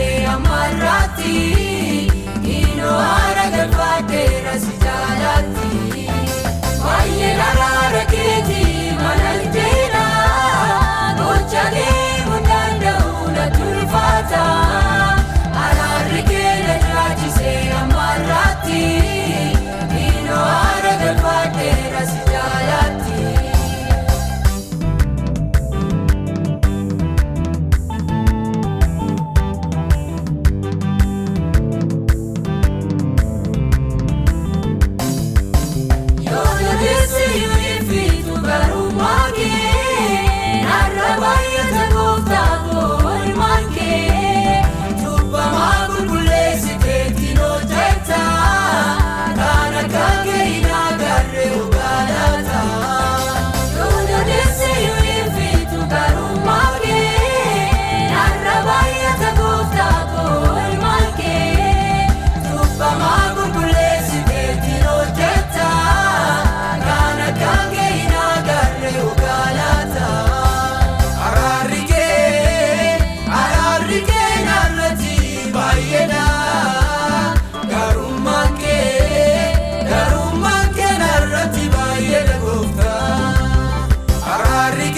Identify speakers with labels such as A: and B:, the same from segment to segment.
A: jiraachisee ammarratti Inoo haara galfaadheera si jaalatti Baay'een araara keetii mana jedha Gocha kee hundaan da'uu natti ulfaata Araarri kee na jiraachisee ammarratti Inoo haara galfaadheera si jaalatti. Yoo dandeesse garummaa kee narra baay'ata gooftaa koo oolmaan kee cubbamaa qulqulleessiteetiin hojjetta kan akka kee hin agarre dhugaadhaata. Yoo dandeesse garummaa kee narra baay'ata gooftaa koo oolmaan kee cubbamaa qulqulleessiteetiin hojjetta kan akka kee hin agarre dhugaadhaata.
B: Araarri kee narratti baay'eedha. Garummaan kee narratti baay'eedha gooftaa. Araarri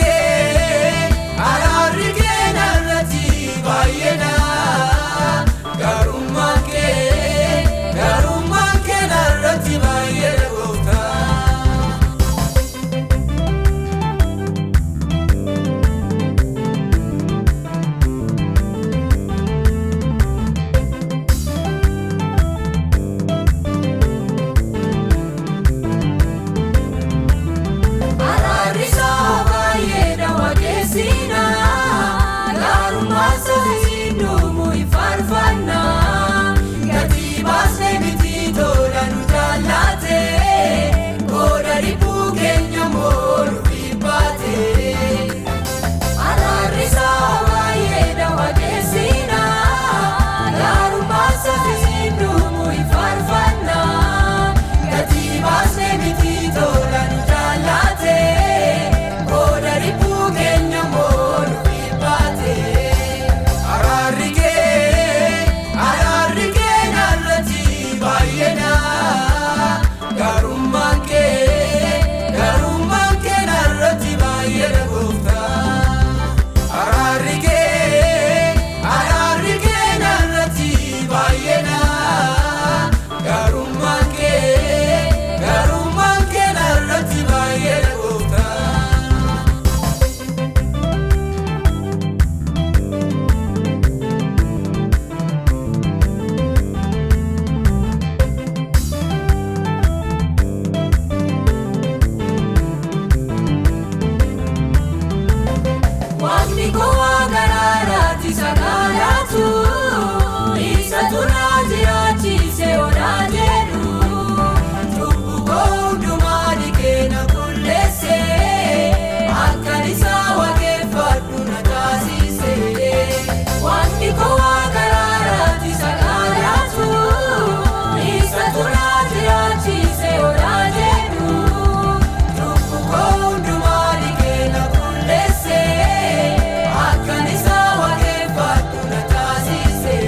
B: kee narratti baay'eedha. Garummaan kee narratti baay'eedha gooftaa.
A: Araarri isaa baay'eedha waaqessina gaarummaa isaatiin dhumu hin faarfanna gatii baasnee miti tola nu jaallate qooda dhibbuu keenya moo nu baate. Araarri isaa baay'eedha waaqessina gaarummaa isaatiin dhumu hin faarfanna gatii baasnee miti tola nu jaallate qooda dhibbuu keenya moo nu baate.
B: Araarri kee narratti baay'eedha. Garummaan kee narratti baay'eedha gooftaa. Araarri kee narratti baay'eedha. Garummaan kee narratti baay'eedha gooftaa.
A: Waaqni koo waaqa araaraati sagalaatu isa turaa jiraachise odaa jedhu cubbuu koo hundumaa dhiqee na qulleesse akkan isa waaqeffadhu na taasise. Waaqni koo waaqa araaraati sagalaatu isa turaa jiraachise odaa jedhu cubbuu koo hundumaa dhiqee na qulleesse akkan isa waaqeffadhu na taasise.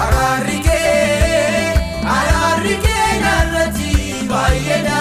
B: Araarri kee narratti baay'eedha.